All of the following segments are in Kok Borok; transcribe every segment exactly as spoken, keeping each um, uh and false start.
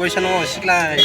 Poisa no sikla.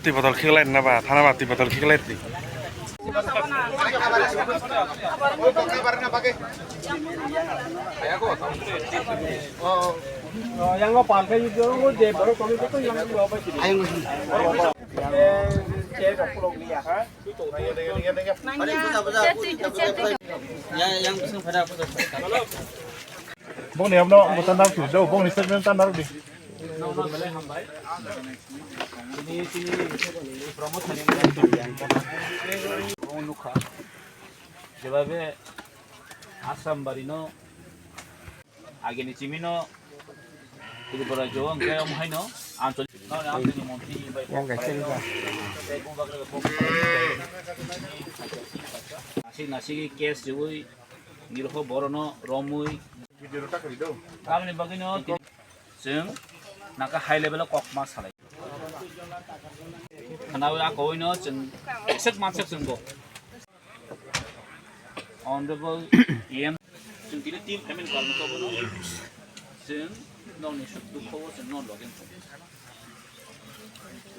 Twi botol khiklai na ba, thana ba twi botol khiklai twi. Yang no pal kai yo je boro kami to yang lo ba. Ayang. Bongni amno butan dam tu do, bongni segment tan dam di. Jebabe Assam bari no Agini chimino Tripura jo ang kaya mo haino anchalik ang tini montri bai. Yang gaising ka. Nasik nasik case jui nirho borono romui. Video ta kari do. Kamni bagino chwng naka high level o kok ma salai. Khanawi a kowino chwng sek mansek chwng bo. Honorable E M, chwng tini team payment kalmo kobono chwng nokni suk dukho o chwng nok login.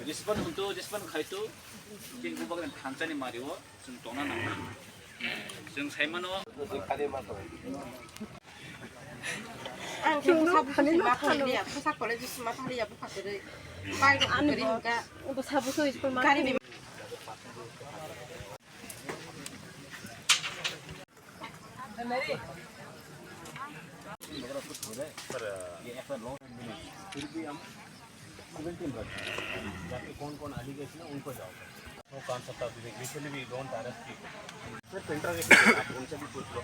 Respond hwnto, respond khaito, chwng bubagra thansani mario chwng tongna nangma. Chwng saimano. Ang khe bwsa bwswk sima thaliya, bwsa college sima thaliya, bwkha kwrwi. Bai rok kwrwi hwnkha. Bwsa bwswk school ma thaliya. फिर भी हम सेवेंटीन रखते हैं, जाके कौन कौन एलिगेशन है उनको जाओ। वो कौन सा टॉपिक है, basically we don't arrest people. Sir, interrogation आप उनसे भी पूछ लो।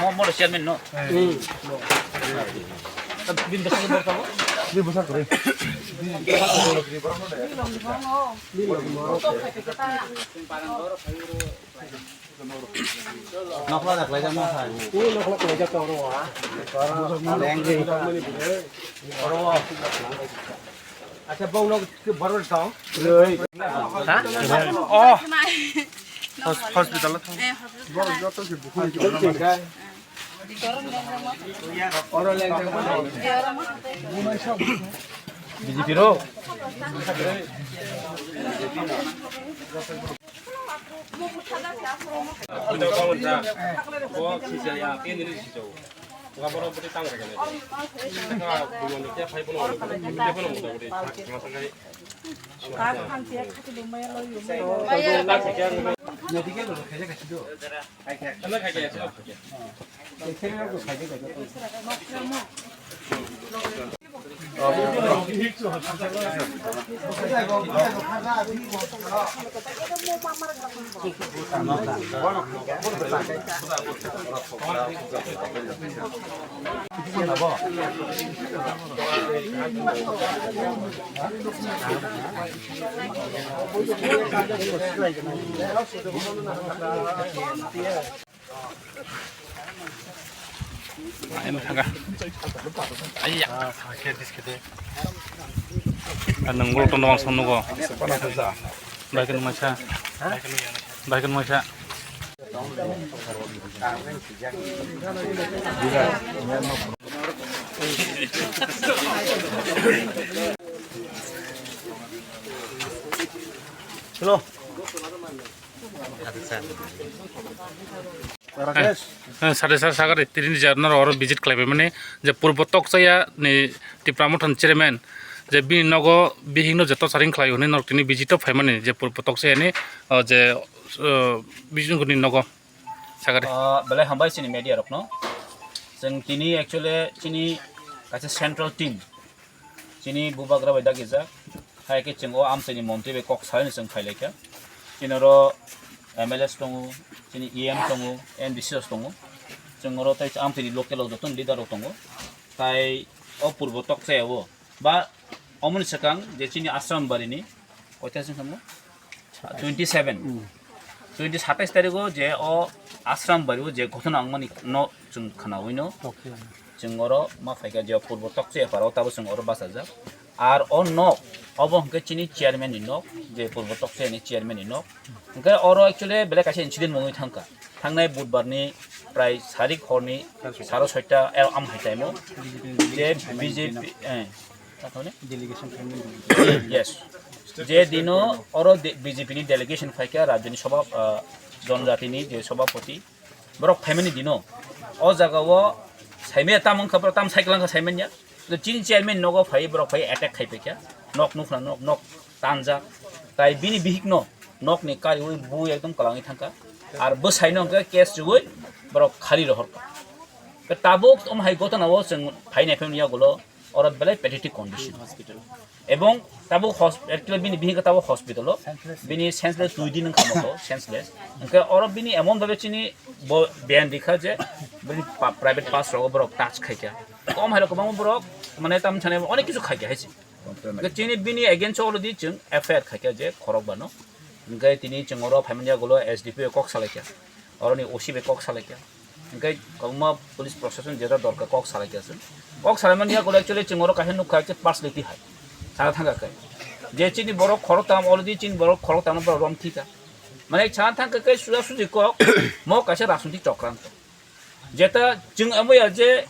Mo, mo chairman no. Bin bwsakni borok tabuk? Bin bwsak kwrwi. Nokla da khlaijak ma thai. Tei nokla khlaijak tong ro ha. Lengri. Oro. Acha bong nok ke borok tong. Ha? Oh. Hos-, hospital thang. Borok joto se bukhuk. Oro leng. B J P ro. Ayam thangka. Ayya. Ang nang gol tono ang song nugo. Bai kan masa. Bai kan masa. Hello. Rakesh. Eh, eh, sade sar sagari tini je norok oro visit khlai bai mani je purbo tokchaya ni Tipra Mothani chairman je bini nogo bihik no je torturing khlai hwnwi norok tini visit o phai mani je purbo tokchaya ni, oh, je, oh, bisingkuni nogo sagari. Ah, belai hambai chini media rok no. Chwng tini actually chini kaisa central team. Chini bubagra bai dagijak, hai khe chwng o amchaini montri bai kok salaino chwng phailaikha. Chini oro M L As tongo, Chini E M tongo, M D C rok tongo. Chwng oro tei amtwini local rok jotono leader rok tongo. Tai o purbo tokchaya o ba omoni swkang je chini Ashram Bari ni koita sing kamo? Twenty seven. Twenty satais tarikh o je o Ashram Bari o je ghotona wngmani no chwng khnawi no. Chwng oro ma phaikha je purbo tokchaya paro tabo chwng oro bachajak. Ar o nok, obo hwnkhe chini chairman ni nok, je purbo tokchaya ni chairman ni nok. Hwnkhe oro actually belai kaisa incident wngwi thangkha. Thangnai budbar ni prai sarik horni saro soita er am hai time o je B J P, eh, ta thani? Delegation khaimani. Yes. Je dino oro de-, B J P ni delegation phaikha rajyo ni sabha, ah, jonjati ni je sabhapati. Borok phaimani dino o jaga o saimaya tam wngkha, borok tam cycle wngkha saimanya. To chini chairman nogo phai, borok phai attack khai paikha. Nok nukha, nok, nok tanjak. Tai bini bihik no nok ni kariwi bui ekdom kwlangwi thangkha. Ar bwsai no hwnkhe case chuwi borok khari rohorkha. Ke tabuk om hai gotona o chwng phainai phaimani yagulo oro belai pathetic condition. Hospital. Ebong tabuk hos-, actually bini bihik tabuk hospital o, bini senseless dui din wngkha moto, senseless. Hwnkhe oro bini emon bhabe chini bo beyan rikha je bini pa-, private parts rogo borok touch khaikha. Kom hairo kwbangma borok mane tam thani onek kisu khaikha hai se. Hwnkhe chini bini against o already chwng F I R khaikha je khorok bano. Hwnkhe tini chwng oro phaimani yagulo S D P O kok salaikha. Oroni O C bai kok salaikha. Hwnkhe kwbangma police proshashan jeta dorkar kok salaikha chwng. Kok salaimani yagulo actually chwng oro kaisa nukha je personality hai. Sana thangkha khe. Je chini borok khorok tam already chini borok khorok tamno borok rom thika. Mane sana thangkha khe suja suji kok mo kaisa rajnitik chokranto. Jeta chwng amo ya je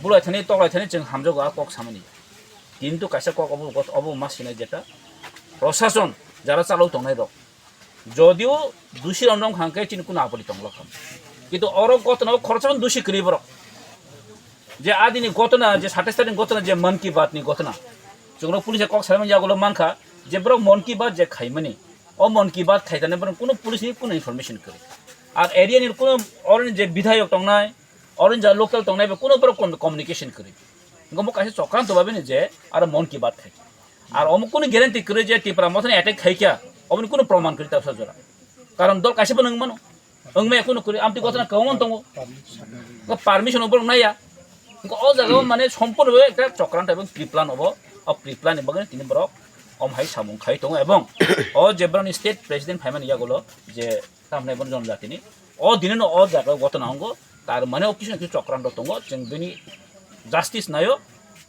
bulai thani toklai thani chwng hamjago a kok samani. Kintu kaisa kok obo, obo ma sinai jeta proshashan jara chalok tongnai rok. Jodio dusi rok wng hangkhe chini kuno apoti tongla kha. Kintu oro gotona o khoroksa dusi kwrwi borok. Je adini gotona, je satais tarikh ni gotona, je Mann Ki Baat ni gotona. Chwngno police kok saimani yagulo mankha, je borok Mann Ki Baat je khaimani. O Mann Ki Baat khaitani borok kuno police ni kuno information kwrwi. Ar area ni kuno oroni je bidhayok tongnai, oroni ja local tongnai bo kuno borok com-, communication kwrwi. Wngkha mo kaisa chokranto babini je aro Mann Ki Baat khai. Ar omo kunu guarantee kwrwi je Tipra Mothani attack khaikha, oboni kunu proman kwrwi ta bwsa jora. Karon dol kaisa bo nung mano. Wngmaya kunu kwrwi amtwi gotona kwbangma tongo. Wngkha permission obo naya. Wngkha o jaga o mane sompurno ekta chokranto ebong pre-plan obo. O pre-plan ni bagwi tini borok om hai samung khai tongo ebong o je borokni state president phaimani yagulo je tamni bono jonjatini. O dinino o jaga o gotona wngo, tar mane o kisu na kisu chokranto tongo, chwng bini justice naio,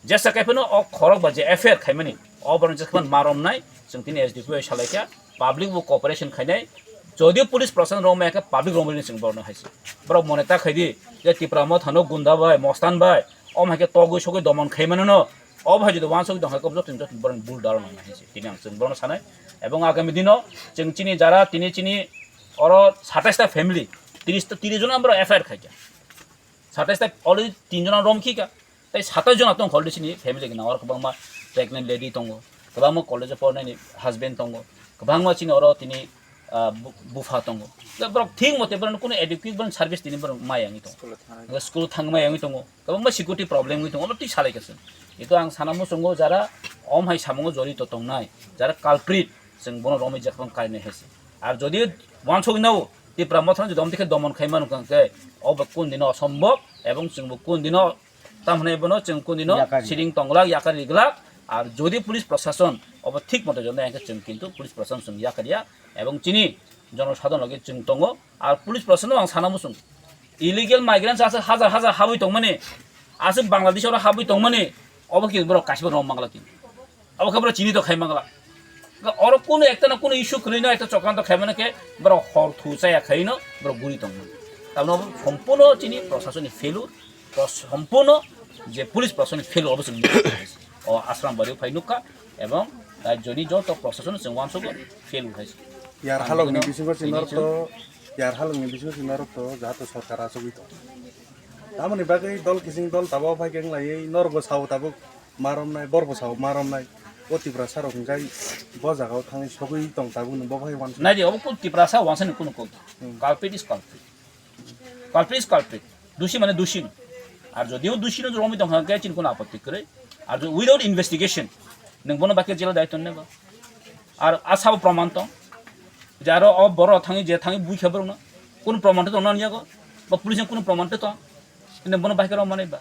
jesa kaiphano o khorok ba je F I R khaimani, o borok jesa kaiphano ma romnai, chwng tini S D P O salaikha, public bo cooperation khainai, jodio police proshashan romai khe public romani chwng borokno haise. Borok mone ta khaidi, je Tipra Mothano gunda bai, mostan bai, om hai khe togwi sogwi domon khaimano no, o bai jodi wansugwi tongkha khe joto joto borokni bul daro nang hai se, tini ang chwng borokno sanai, ebong agami dino chwng chini jara tini chini Oro satais ta family, tris ta, tris jona borok F I R khaikha. Satais ta already tin jona rom khika. Tai satais jona tong already chini family gana oro kwbangma pregnant lady tongo, kwbangma college o pornaini husband tongo, kwbangma chini oro tini, ah, bu-, bupha tongo. Tei borok thik mote borok kuno adequate borok service tini borok maya wngwi tongo. School thangma yangwi tongo. Kwbangma security problem wngwi tongo, obo twi salai kha chwng. Ito ang sana muchungo jara om hai samungo jorito tongnai, jara culprit, chwng bono romwi jephang kainai hai se. Ar jodi wansugwi nao Tipra Mothano jodi omtwi khe domon khai manu kha hwnkhe, obo kun dino osombob, ebong chwngbo kun dino tam hwnwi bono chwng kun dino yakari siring tonglak, yakari glak. Ar jodi police proshashan obo thik moto jodi nai hwnkhe chwng kintu police proshashan chwng yakariya, ebong chini jonosadharon loge chwng tongo. Ar police proshashan ang sana muchung. Illegal migrants aswk hajar hajar habwi tongmani, aswk Bangladesh oro habwi tongmani, obo khe borok kaisa rom mangla khe. Obo khe borok chini to khai mangla. Oro kuno ekta na kuno issue kwrwi no ekta chokranto khai mano khe borok hor thu chaya khai no borok guri tongmani. Tamno obo sompurno chini proshasoni failure, pros-, sompurno je police proshasoni failure obo chwng nukha. O Ashram Bari o phai nukha ebong rajyoni joto proshason chwng uansukgo failure hai se. Yar halokni bisingo chini norok to, yar halokni bisingo chini norok to jahato sorkar achugwi tong. Tamoni bagwi dol kising dol tabuk phai khe wnglaiwi norokbo sao tabuk ma romnai, borbo sao ma romnai. O Tiprasa rok hwnkhe bo jagao thangwi sogwi tong tabuk nwng bo bai uansuk. Naidi, obo kuk Tiprasa uansani kunu kok. Hmm. Culprit is culprit. Culprit is culprit. Dusi mane dusi no. Ar jodio dusi no romwi tong kha khe chini kunu apotti kwrwi. Ar jo without investigation nwng bono bakhe jela daitw neba. Ar asabo proman tong. Je aro o borok thangwi je thangwi bui kha borok no. Kunu proman tong nani yago? Ba police kunu proman tong? Ino bono bahai khe rw manai ba?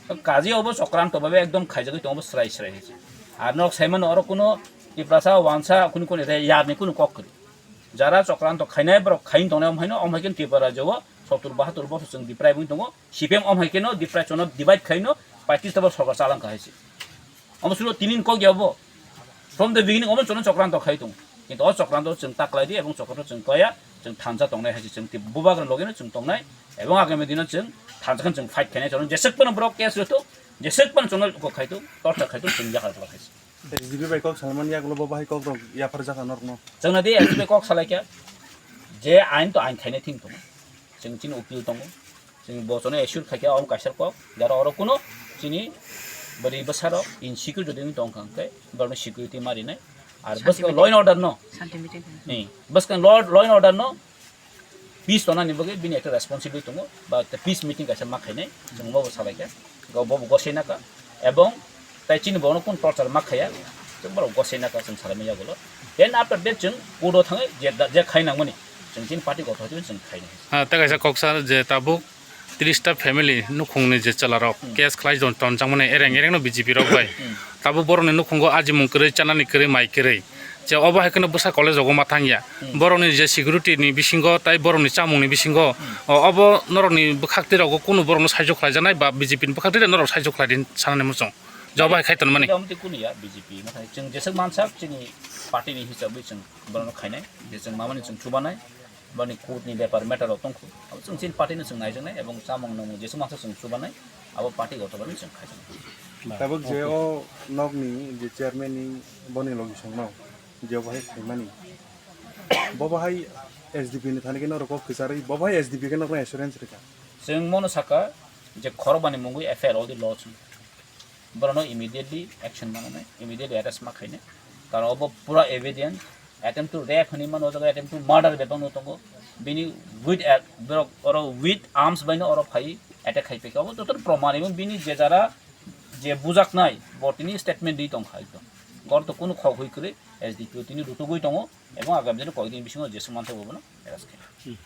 To kaji obo chokranto babe ekdom khaijagwi tongo, obo srai srai hai se. Ar nok saimano oro kuno Tiprasa wansa kunu kunu re yarni kunu kok kwrwi. Jara chokranto khainai borok khain tongnai, om haino om hai khe Tripura rajyo o sottur bahattur bosor chwng Diprai wng tongo. C P M om hai kheno Diprai chono divide khaino paitris ta bor sorkar chalang kha hai se. Omo sulo tinin kok ya bo. From the beginning omo chono chokranto khai tongo. Kintu o chokranto chwng ta klai di ebong chokranto chwng klaiya, chwng thansa tongnai hai se, chwng tei bubagra logeno chwng tongnai. Ebong agami dino chwng thansa khe chwng fight khainai, chono jeswk phano borok case rwthok, jeswk phano chono kok khai tok, torture khai tok, chwng yakar borok hai se. S D P bai kok salmani yagulo bo bahai kok rok yaphar jaka norokno. Chwngno di S D P bai kok salai khe, je ain to ain khainai thing tongo. Chwng chini upil tongo. Chwng bo chono assure khai khe omo kaisa kok. Jara oro kuno chini bwrwi bwsa rok insecure jodi wng tong kha hwnkhe borokno security ma rinai. Ar bwskang law and order no. Santi meeting. Ni, bwskang law, law and order no. Peace tongnani bagwi bini ekta responsibility tongo, ba ekta peace meeting kaisa ma khainai, chwng bobo salai kha, bo bobo gosai naka, ebong tai chini bono kun torture ma khaiya, chwng borok gosai naka, chwng salai ma yagulo. Then after that chwng court o thangwi je da-, je khai nangmani, chwng chini party gotho hwtwi chwng khainai. Ha, tei kaisa koksa je tabuk tris ta family nukhungni je chwlarok case khlai jon tonjakmani ereng ereng no B J P rok bai. Tabuk borokni nukhungo ajimung kwrwi, chanani kwrwi, mai kwrwi. Je obo hai kheno bwsa college rogo ma thangya. Borokni je security ni bisingo tai borokni chamungni bisingo, o, obo norokni bwkhaktwi rogo kunu borokno saijo khlaijaknai ba B J P ni bwkhaktwi norok saijo khlai di sanani muchung. Je obo hai khai tonmani. Omo tei kunu ya B J P, nathai chwng jeswk mansak chini party ni hisabwi chwng borokno khainai, je chwng mamani chwng chubanai. Boni court ni bepar matter rok tongkhu. Abo chwng chini party no chwng naijaknai ebong chamung nungmung jeswk mansa chwng chubanai, abo party gotho bai chwng khaijaknai. Tabuk je o nok ni je chairman ni boni logi song no je bo hai khaimani. Bo bo hai S D P ni thani khe norok kok kwcharwi, bo bo hai S D P khe norok assurance rwkha. Chwng mono saka je khorokbani mungwi F I R already lodge. Borokno immediately action mananai, immediately arrest ma khainai. Karon obo pura evidence, attempt to rape hinwi mano, o jaga attempt to murder bebak no tongo. Bini with a, borok oro with arms bai no oro phai attack khai phaikha. Obo joto proman, ebong bini je jara je bujaknai, bo tini statement di tongkha ekdom. Gor to kunu khok hui kwrwi, S D P O tini rutugwi tongo, ebong agam dino koikdin bisingo jeswk manthok bono arrest khai.